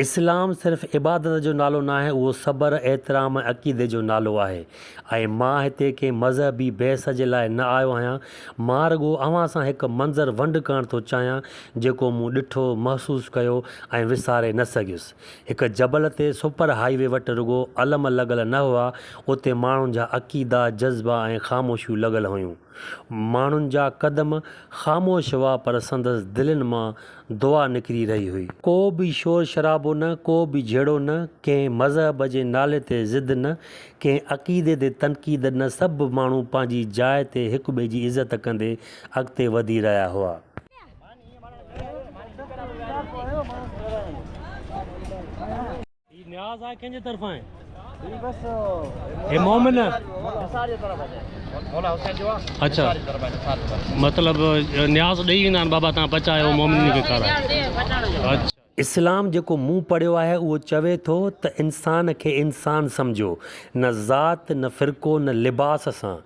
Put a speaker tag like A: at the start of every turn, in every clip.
A: اسلام صرف عبادت جو نالو ناهي، اهو صبر، احترام ۽ عقيدي جو نالو آهي. ۽ مان هتي ڪنهن مذهبي بحث جي لاء نه آيو آهيان، مان رڳو اوهان سان هڪ منظر ونڊ ڪرڻ ٿو چاهيان، جيڪو مون ڏٺو، محسوس ڪيو ۽ وساري نه سگهيس. هڪ جبل تي سپر هائي وي وٽ رڳو علم لڳل نه هئا، اتي ماڻهن جا عقيدا، جذبا ۽ خاموشيون لڳل هيون. ماڻهن جا قدم خاموش هئا پر سندس دلين مان دعا نڪري رهي هئي. ڪو به شور شرابو نه، ڪو به جهيڙو نه، ڪنهن مذهب جي نالي تي ضد نه، ڪنهن عقيدي تي تنقيد نه، سڀ ماڻهو پنهنجي جاء تي هڪ ٻئي جي عزت ڪندي اڳتي وڌي رهيا هئا. هي نياز آهي ڪنهن جي طرفان آهي؟
B: هي بس
A: هي مومن
B: نثار جي طرف آهي مولا حسين جو آهي
A: اچھا
B: نثار جي طرف آهي نثار جي طرف
A: مطلب نياز ڏئي ويندا آهن بابا تان پچايو مومنين کي کارايو اچھا اسلام جيڪو مون پڙهيو آهي اهو چوي ٿو ته انسان کي انسان سمجهو نه ذات نه فرقو نه لباس سان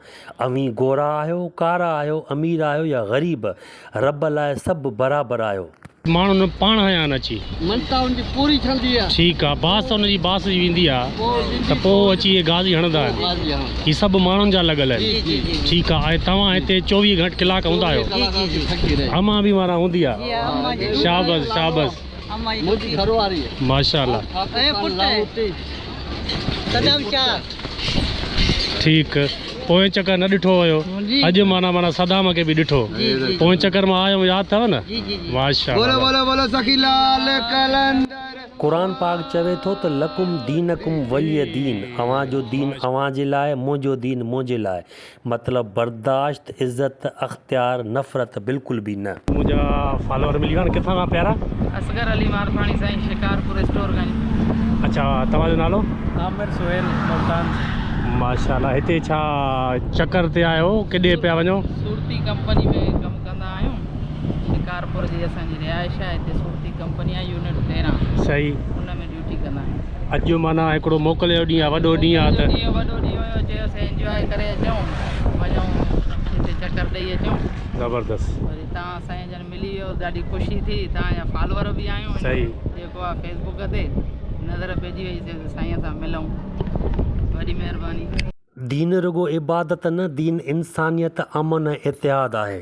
A: اوهين گورا آهيو ڪارا آهيو امير آهيو يا غريب رب لاء سڀ برابر آهيو.
C: ماڻهن پاڻ هنيا آهن اچي.
D: منتا ان جي پوري ٿيندي آ.
C: ٺيڪ آ باس ان جي باس جي ويندي آ ته پو اچي اهي غازي هڻندا آهن هي سڀ ماڻهن جا لڳل آهن ٺيڪ آ ۽ توهان هتي 24 گهنٽ ڪلاڪ هوندا آهيو امان به معنيٰ هوندي آ شابس شابس ماشاءالله ٺيڪ پوئين چڪر نه ڏٺو هيو اڄ معنيٰ معنيٰ صدام کي به ڏٺو پوئين چڪر مان آيو هيم ياد اٿو نه ماشاءالله.
A: قرآن پاڪ چوي ٿو ته لڪم دينڪم ولي دين اوهان جو دين اوهان جي لاء منهنجو دين منهنجي لاء مطلب برداشت، عزت، اختيار، نفرت بلڪل به نه.
C: منهنجا فالوور ملي ويا آهن ڪٿان کان پيارا.
E: اصغر علي مارفاڻي سائين شڪارپور اسٽور گنج.
C: اڇا توهان جو نالو.
E: عامر سهيل ملتان سان.
C: ماشاءالله هتي ڇا چڪر تي آيو ڪيڏي پيا وڃو.
E: سورتي ڪمپني ۾ ڪم ڪندا آهيون شڪارپور جي اسان جي رهائش آهي هتي سورتي ڪمپني آهي يونٽ 13
C: صحيح
E: ان ۾ ڊيوٽي ڪندا آهيون.
C: اڄ معنيٰ هڪڙو موڪل جو ڏينهن آهي وڏو ڏينهن آهي ته.
E: موڪل جو ڏينهن وڏو ڏينهن هيو چيوسين انجواء ڪري اچون وڃون هتي چڪر ڏئي اچون.
C: زبردست.
E: وري توهان سائين جن ملي ويو ڏاڍي خوشي ٿي توهان جا فالوور به آهيون
C: صحيح.
E: جيڪو آ فيسبوڪ تي نظر پئجي وئي سي سائين سان ملون وڏي مهرباني.
A: دين رڳو عبادت نه دين انسانيت امن ۽ اتحاد آهي.